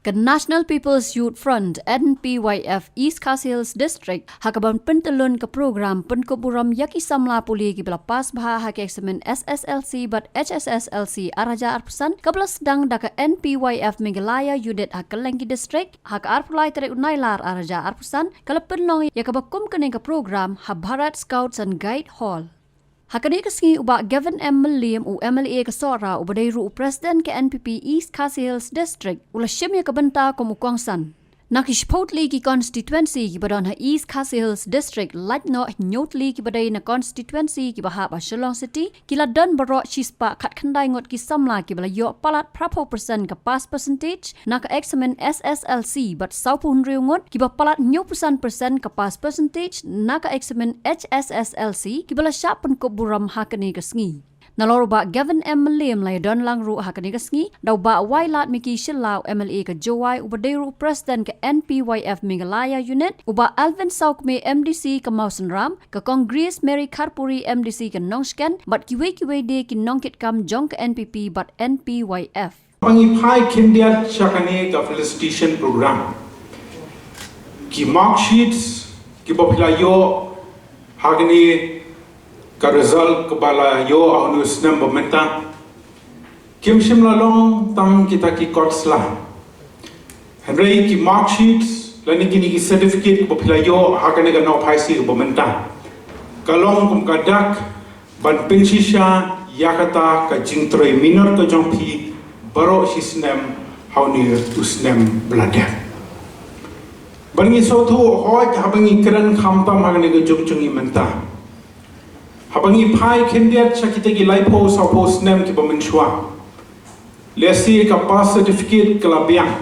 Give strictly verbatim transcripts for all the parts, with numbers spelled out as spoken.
Ka National People's Youth Front, N P Y F, East Khasi Hills District, ha kaban pyntyllun ka program pynkup burom ïa ki samla pule kiba la pass bha ha ka eksamin S S L C bad H S S L C ar hajar arphew san, kaba la sdang da ka N P Y F Meghalaya Unit ha Kylliang District, ha ka arphew lai tarik u Nailar ar hajar arphew san, ka la pynlong ïa kaba kum kane ka program ha Bharat Scouts and Guide Hall. Ha kane ka sngi u Bah Gavin M Mylliem, u M L A ka Sohra, uba dei ruh u President ka N P P East Khasi Hills District, u la shim ïa ka bynta kum u kongsan. Na ki shiphew tylli ki constituency kiba don ha East Khasi Hills District, lait noh hynñiew tylli kiba dei na constituency kiba hap ha Shillong City, ki la don baroh shispah khatkhyndai ngut ki samla kiba la ïoh palat phraphew percent ka pass percentage na ka eksamin S S L C, bad sawphew hynriew ngut kiba palat hynñiewphew san percent ka pass percentage na ka eksamin H S S L C, kiba la shah pynkup burom ha kane ka sngi. Nalor u Bah Gavin M Mylliem, la ïadon lang ruh ha kane ka sngi da u Bah Wailadmiki Shylla, u M L A ka Jowai, uba dei ruh u President ka N P Y F Meghalaya Unit, u Bah Alvin Sawkmie, M D C ka Mawsynram, ka Kong Grace Mary Kharpuri, M D C ka Nongshken, bad kiwei kiwei de ki nongkitkam jong ka N P P bad N P Y F. Ba ngi phai khyndiat sha kane ka felicitation program, ki mark sheets kiba phi la ïoh ha kane ka result kaba la ïoh ha une u snem ba mynta, kim shym la long tang kita ki kot sla. Hynrei ki mark sheets lane kine ki certificate kiba phi la ïoh ha kane ka Nongphaisi kaba mynta, ka long kum ka dak ban pynshisha ïa kata ka jingtrei minot ka jong phi baroh shi snem ha une u snem ba la dep. Ba ngi sngewthuh, hooid, haba ngi kren khamtam ha kane ka juk jong ngi mynta, haba ngi phai khyndiat sha kita ki laiphew sawphew snem kiba mynshuwa, lehse ka pass certificate ka la biang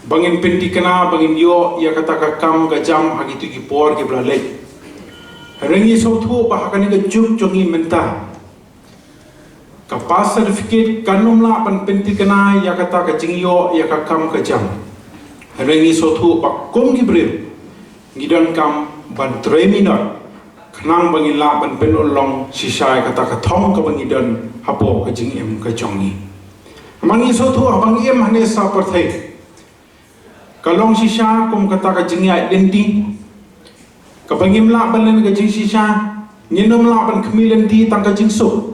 ba ngin pynthikna, ba ngin ïoh ïa kata ka kam ka jam ha kito ki por kiba la leit. Hynrei ngi sngewthuh ba ha kane ka juk jong ngi mynta, ka pass certificate kan ym lah ban pynthikna ïa kata ka jingïoh ïa ka kam ka jam. Hynrei ngi sngewthuh ba kum ki briew ngi donkam ban trei minot khnang ba ngin lah ban pynurlong shisha ïa kata ka thong kaba ngi don hapoh ka jingim ka jong ngi. Namar ngi sngewthuh haba ngi im hangne sha pyrthei, ka long shisha kum kata ka jingïaid lynti kaba ngim lah ban len ka jingshisha, ngin ym lah ban khmih lynti tang ka jingsuk.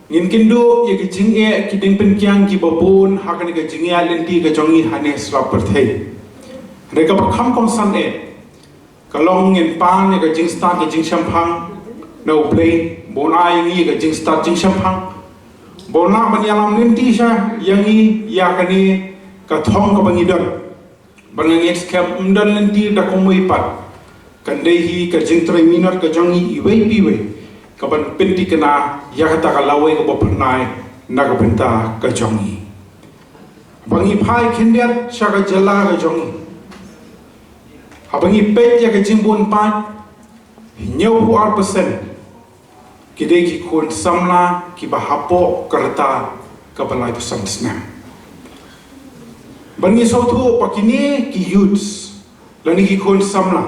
Ngin kynduh ïa ki jingeh, ki diengpyngkiang kiba bun ha kane ka jingïaid lynti ka jong ngi hangne sha pyrthei. Hynrei kaba kham kongsan eh, ka long ngin pan ïa ka jingstad ka jingshemphang na U Blei, ba un ai ïa ngi ka jingstad jingshemphang, ba un lah ban ïalam lynti sha ïa ngi ïa kane ka thong kaba ngi don. Ba nga ngeit skhem ym don lynti da kumwei pat, kan dei hi ka jingtrei minot ka jong ngi iwei pa iwei kaban pynthikna ïa kata ka lawei kaba phyrnai na ka bynta ka jong ngi. Ba ngi phai khyndiat sha ka jylla ka jong ngi, haba ngi peit ïa ka jingbun paid, hynñiewphew ar percent ki dei ki khun samla kiba hapoh ka rta kaba laiphew san snem. Ba ngi sngewthuh ba kine ki youths lane ki khun samla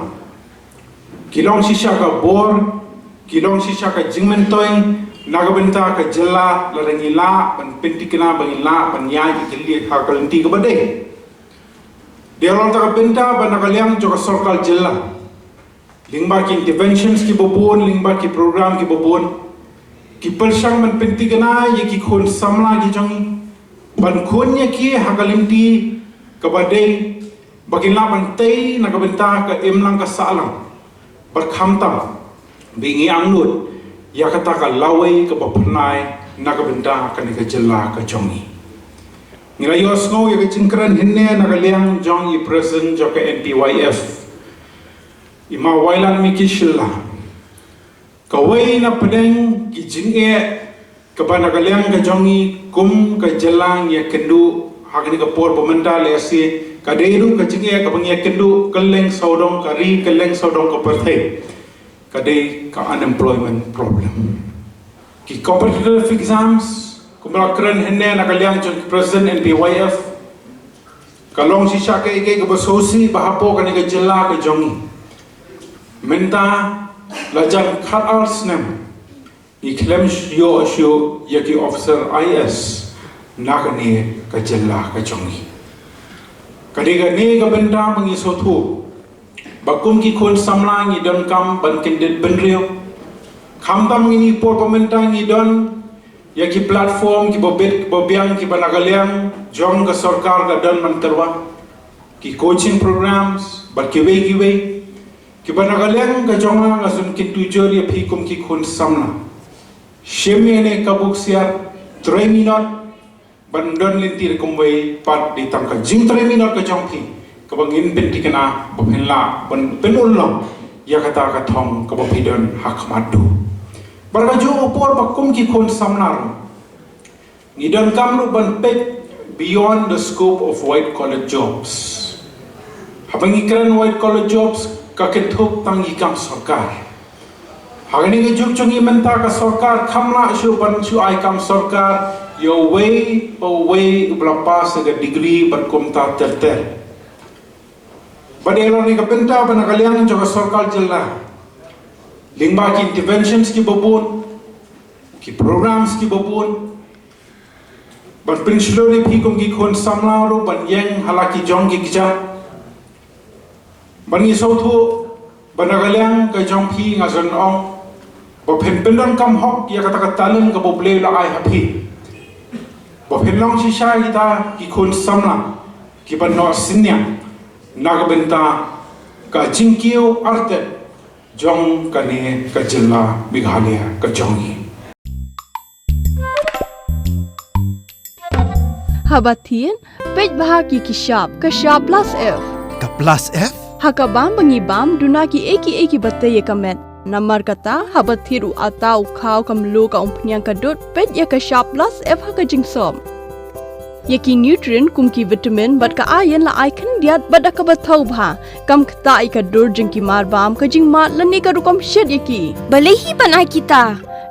ki long shisha ka bor, ki long shisha ka jingmyntoi na ka bynta ka jylla, lada ngi lah ban pynthikna, ba ngi lah ban ïaid ïa ka lynti kaba dei. Dei halor kata ka bynta ba na ka liang jong ka sorkar jylla, lyngba ki interventions kiba bun, lyngba ki program kiba bun, ki pyrshang ban pynthikna ïa ki khun samla ki jong ngi, ban khun ïa ki ha ka lynti kaba dei, ba kin lah ban tei na ka bynta ka imlang ka sahlang. Bad khamtam ba ngi angnud ïa kata ka lawei kaba phyrnai na ka bynta kane ka jylla ka jong ngi. Ngi la ïohsngew ïa ka jingkren hynne na ka liang jong i President jong ka N P Y F, i Ma Wailadmiki Shylla. Kawei na pdeng ki jingeh kaba na ka liang ka jong ngi kum ka jylla ngi ïakynduh ha kane ka por ba mynta, lehse ka dei ruh ka jingeh kaba ngi ïakynduh kylleng sawdong ka ri, kylleng sawdong ka pyrthei, ka dei ka unemployment problem. Ki competitive exams, kumba la kren hynne na ka liang jong ki President N P Y F, ka long shisha kaei kaei kaba sngewsih ba hapoh kane ka jylla ka jong ngi, mynta la jan khatar snem ngi khlem ïoh shuh ïa ki officer I A S na kane ka jylla ka jong ngi. Ka dei kane ka bynta ba ngi sngewthuh ba kum ki khun samla ngi donkam ban kyndit bynriew. Khamtam ha kine ki por ba mynta ngi don ïa ki platform kiba bit kiba biang kiba na ka liang jong ka sorkar ka don man tyrwa, ki coaching programs bad kiwei kiwei, kiba na ka liang ka jong nga nga sngewthuh kyntu jur ïa phi kum ki khun samla. Shim ïa kane ka buksiar, trei minot, ban don lynti ruh kumwei pat, dei tang ka jingtrei minot ka jong phi kaba ngin pynthikna ba phin lah ban pynurlong ïa kata ka thong kaba phi don ha khmat duh. Bad ka juh u por ba kum ki khun samla ruh ngi donkam ruh ban peit beyond the scope of white collar jobs. Haba ngi kren white collar jobs ka kynthup tang ki kam sorkar. Ha kane ka juk jong ngi mynta ka sorkar kam lah shuh ban shu ai kam sorkar ïa uwei pa uwei uba la pass ïa ka degree bad kumta ter ter. Bad ïa kane ka bynta ba na ka liang jong ka sorkar jylla, lyngba ki interventions kiba bun, ki programs kiba bun, ban pynshlur ïa phi kum ki khun samla ruh ban ïeng ha la ki jong ki kjat. Ban ngi sngewthuh ba na ka liang ka jong phi nga sngewthuh ba phin pyndonkam hok ïa kata ka talent kaba U Blei u la ai ha phi, ba phin long shisha kita ki khun samla kiba noh synñiang na ka bynta ka jingkiew artet jong kane ka jylla Meghalaya ka jong ngi. Haba thied, peit bha ïa ki shap, ka shap plus F. Ka plus F? Ha ka bam ba ngi bam, duna kiei kiei kiba tei ïa ka met. Namar kata, haba thied u atta, u khaw, ka mluh, ka umphniang, ka dud, peit ïa ka shap plus F ha ka jingsop. Ïa ki nutrient kum ki vitamin bad ka iron la ai khyndiat bad da kaba thaw bha. Kam ktah ïa ka dur jong ki mar bam, ka jingmad lane ka rukom shet ïa ki. Balei hi ban ai kita?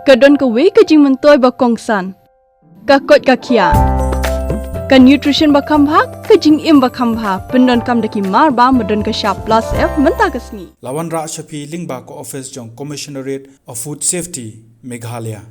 Ka don kawei ka jingmyntoi ba kongsan. Ka koit ka khiah. Ka nutrition ba kham bha, ka jingim ba kham bha. Pyndonkam da ki mar bam ba don ka shap plus F mynta ka sngi. La wanrah sha phi lyngba ka office jong Commissionerate of Food Safety, Meghalaya.